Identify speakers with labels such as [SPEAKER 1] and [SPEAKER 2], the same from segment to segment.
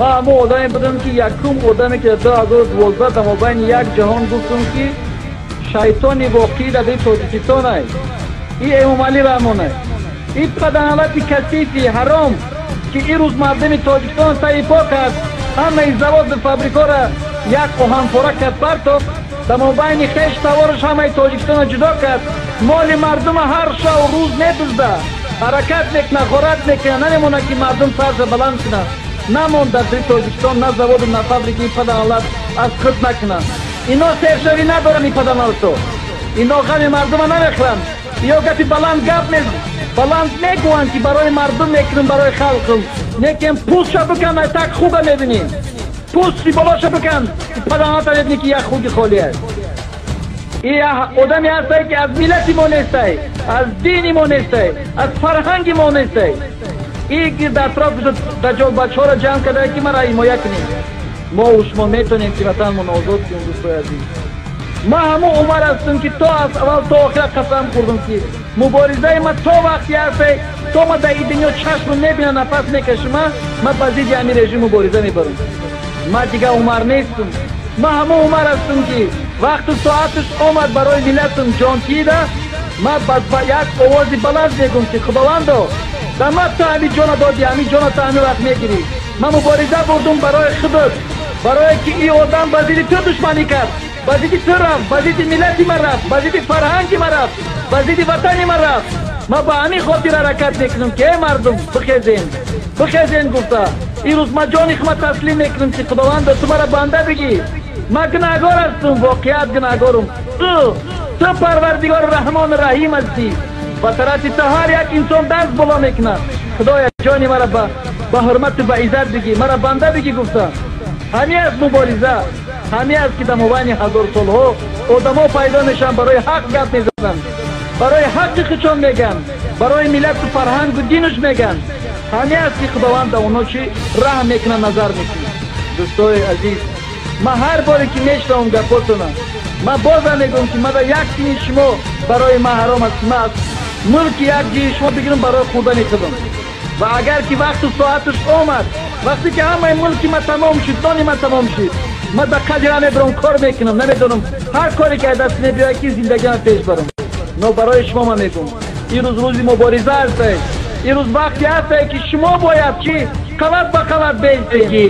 [SPEAKER 1] Ман ҳамон одаме будам ки якум одаме ки дар 2012 дар мобайни як ҷаҳон гуфтам ки шайтони воқеӣ дар Тоҷикистон ай. И Эмомалӣ Раҳмон ай. И паданалати касифи ҳаром ки ирӯз мардуми Тоҷикистон саипо кард, ҳамаи заводу фабрикора як оҳанпора кард партофт, дар мобайни хеш тавораш ҳамаи Тоҷикистонро ҷудо кард, моли мардума ҳар шаву рӯз медузда, ҳаракат мекунад, ғорат мекунад, намемонад ки мардум сарша баланд кунад. Намонд дар дили Тоҷикистон на заводу на фабрики ин паданалат аз худ накунад. Ино сершавӣ надоранд ин паданалато. Ино ғами мардума намехӯранд. Ё гапи баланд гап баланд мегӯянд ки барои мардум мекунем, барои халқам. Лекин пӯстша бикан, так хуба мебинем. Пӯсти болоша бикан, паданалата мебинӣ ки як хуги холӣ аст. И одаме ҳастай ки аз миллати мо нестай, аз дини мо нестай, аз фарҳанги мо нестай. И ки дар атрофи даҷол бачаҳоро ҷамъ карда ки маро ҳимоя кунем. Мо шумо метавонем ки ватанмонро озод кунем, дӯстои азиз. Ман ҳамон Умар ҳастам ки то аз аввал то охира қасам хӯрдам ки муборизаи ман то вақте ҳастай, то ман дар ин дунё чашмам мебинам, нафас мекашам, ман ба зидди ҳамин режим мубориза мебарам. Ман дигар Умар нестам. Ман ҳамон Умар ҳастам ки вақту соаташ омад барои миллатам ҷонтида, ман ба як овози баланд мегӯм ки Худовандо, дар ман ту ҳамин ҷона додӣ, ҳамин ҷона ту ҳамин вақт мегирӣ. Ман мубориза бурдум барои худат, барое ки ин одам ба зидди ту душманӣ кард, ба зидди ту рафт, ба зидди миллати ман рафт, ба зидди фарҳанги ман рафт, ба зидди ватани ман рафт. Ман ба ҳамин хотир ҳаракат мекунам ки эй мардум, бихезен, бихезен гуфта. Ирӯз ман ҷони худма таслим мекунам ки Худовандо, ту маро банда бигӣ. Ман гунаҳгор ҳастам, воқеият гунаҳгорам. Ту Парвардигори Раҳмону Раҳим ҳастӣ. Ба тарафи ту ҳар як инсон даст боло мекунад. Худоя, ҷони маро ба ҳурмату ба иззат бигӣ, маро банда бигӣ гуфта. Ҳамин аст мубориза, ҳамин аст ки дар мобайни ҳазор солҳо одамо пайдо мешаванд, барои ҳақ гап мезананд, барои ҳаққи худшон мегӯянд, барои миллату фарҳангу динуш мегӯянд. Ҳамин аст ки Худованд ба онҳо чӣ раҳм мекунад, назар мекунад. Дӯстои азиз, ман ҳар боре ки мешунавам гапотона, ман бозам мегӯям ки ман як тини шумо барои ман ҳаром аст, ман аз мулки як ҷии шумо бигирам барои хӯрдани худам. Ва агар ки вақту соаташ омад, вақте ки ҳамаи мулки ман тамом шуд, нони ман тамом шуд, ман ба қадира мебарам, кор мекунам, намедонам ҳар коре ки аз даст мебиёяд ки зиндагиам пеш барам. Но барои шумо ман мегӯям, ирӯз рӯзи мубориза ҳастай, ирӯз вақте ҳастай ки шумо бояд чи қават ба қават беистегӣ.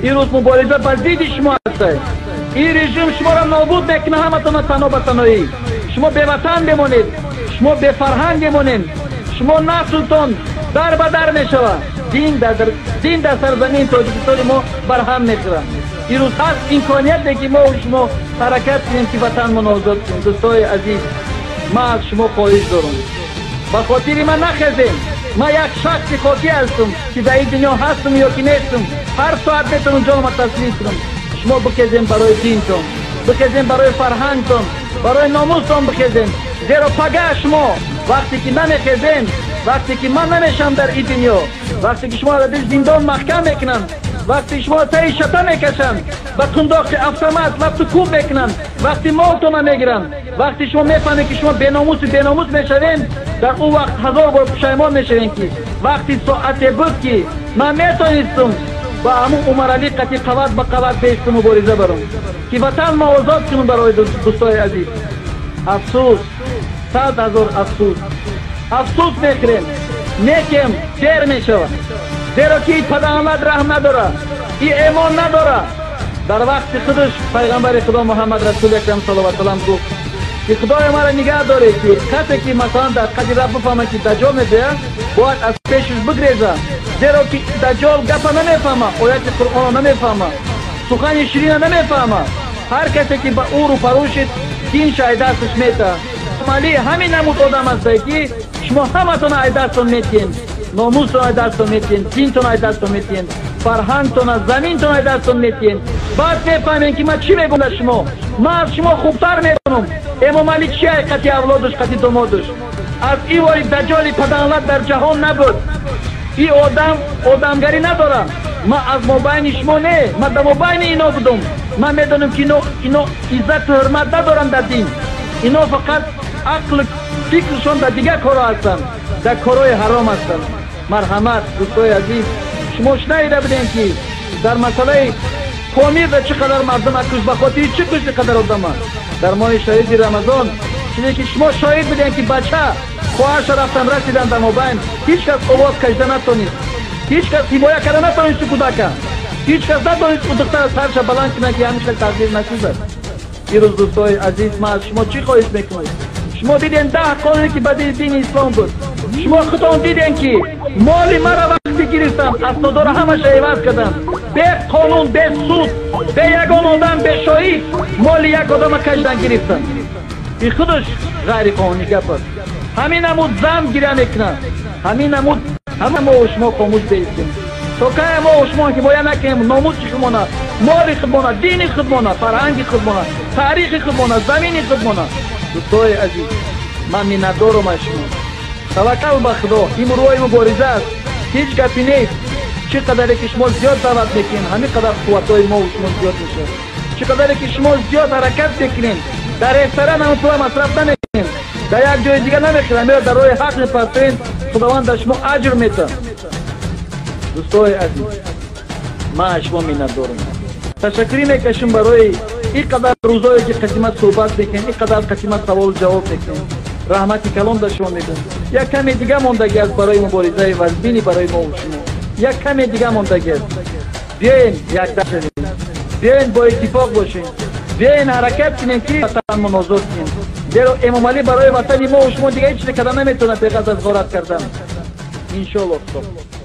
[SPEAKER 1] Ирӯз мубориза ба зидди шумо ҳастай. Ин режим шуморо нобуд мекунад ҳаматона тано ба таноӣ. Шумо беватан бемонед, шумо бефарҳанг бемонед, шумо наслтон дар ба дар мешавад. Дин дар сарзамини Тоҷикистони мо барҳам мехӯрад. Ирӯз ҳаст имконияте ки мо шумо ҳаракат кунем ки ватанмонро озод кунем. Дӯстои азиз, ман аз шумо хоҳиш дорам, ба хотири ман нахезем. Ман як шахси хокӣ ҳастам ки дар ин дунё ҳастам ё ки нестам, ҳар соат метавонам ҷонама таслим кунам. Шумо бихезем барои динтон, бихезем барои фарҳангтон, барои номустон бихезем. Зеро пага шумо вақте ки намехезем, вақте ки ман намешавам дар ин дунё, вақте ки шумо дар дил зиндон маҳкам мекунанд, вақте шумо таи шата мекашанд, ба кундоқи автомат лапту кӯб мекунанд, вақти молтона мегиранд, вақте шумо мефаҳмед ки шумо беномусу беномус мешавем, дар он вақт ҳазор бор пушаймон мешавем ки вақти соате буд ки ман метонистам ба ҳамун Умаралӣ қати қават ба қават беисту мубориза барам ки ватан мо озод кунем. Барои дӯстои азиз, афсӯс, 100 000 афсӯс, афсӯс мехӯрем, некем дер мешавад, зеро ки паданалат раҳм надорад, и эмон надорад. Дар вақти худаш пайғамбари Худо Муҳаммад Расули Акрам саллаллоҳу алайҳи васаллам гуфт ки Худоё, маро нигаҳ доред ки касе ки масалан дар қади раб бифаҳмад ки Даҷол мебиёяд, бояд аз пешаш бигрезад, зеро ки Даҷол гапа намефаҳмад, ояти Қуръонро намефаҳмад, сухани ширина намефаҳмад. Ҳар касе ки ба ӯ рӯпарӯ шид, динша ай дасташ метаҳад. Мали ҳамин намуд одам ҳастае ки шумо ҳаматона ай дастон метиҳен, номустон ай дастон метиҳен, динтон ай дастон метиҳен, фарҳангтона, заминтон ай дастон метиҳен. Баъд мефаҳмем ки ман чӣ мегӯям дар шумо. Ман аз шумо хубтар медонам Эмомалӣ чи ай қати авлодуш, қати домодуш. Аз ин вори даҷоли паданалат дар ҷаҳон набуд. Ин одам одамгарӣ надорад. Ман аз мобайни шумо не, ман дар мобайни ино будум. Ман медонам ки ино иззату ҳурмат надоранд дар дин. Ино фақат ақлу фикршон дар дигар корҳо ҳастанд, дар корҳои ҳаром ҳастанд. Марҳамат, дӯстои азиз, шумо шунаида будем ки Дар масъалаи Помир да чӣ қадар мардум кушт, ба хотири чӣ кушти қадар одама? Дар моҳи шарифи Рамазон, чизе ки шумо шоҳид будем, ки бача хоҳарша рафтан расидан дар мобайн, ҳеҷ кас овоз кашида натонист, ҳеҷ кас ҳимоя карда натонист кӯдака, ҳеҷ кас натонист ӯ духтара сарша баланд кунад, ки ҳамин хел тақдир насизад. Ирӯз, дӯстои азиз, ман аз шумо чӣ хоҳиш мекунам? Шумо дидем 10 қонуне, ки ба дини ислом буд. Шумо худтон дидем, ки моли мара вақте гирифтам, аснодоро ҳамаша иваз кардам, бе қонун, бе суд, бе ягон одам, бе шоҳид моли як одама кашидан гирифтам. Ин худаш ғайриқонунӣ гап аст. Ҳамин намуд зан гиря мекунад, ҳамин намуд ҳама мо шумо хомӯш беистем. То кай мо шумо ҳимоя накунем номуси худмона, моли худмона, дини худмона, фарҳанги худмона, таърихи худмона, замини худмона? Дӯстои азиз, ман миннатдорам аз шумо. Таваккал ба Худо, ин роҳи мубориза аст, ҳеҷ гапи нест. Чӣ қадаре ки шумо зиёд даъват мекунед, ҳамин қадар қувватҳои мо шумо зиёд мешавад. Чӣ қадаре ки шумо зиёд ҳаракат мекунед, дар ресторан ҳам пула масраф намекунед, дар як ҷои дига намехӯред, меояд дар роҳи ҳақ мепартоед, Худованд дар шумо аҷр метавад. Дӯстои азиз, ман аз шумо миннатдорам, ташаккурӣ мекашам барои ин қадар рӯзое, ки қисмат суҳбат мекунем, ин қадар қисмат саволу ҷавоб мекунем. Раҳмати калон дар шумо мегӯям. Як каме дига мондагӣ аст барои муборизаи вазбини барои мо шумо, як каме дига мондагӣ аст. Биёем, якда шавем, биёем, бо иттифоқ бошем, биёем, ҳаракат кунем, ки ватанмон озод кунем, зеро Эмомалӣ барои ватани мо шумо дига ҳеҷ чизе карда наметавонад беғараз аз ғорат кардан. Иншоалло, Худо.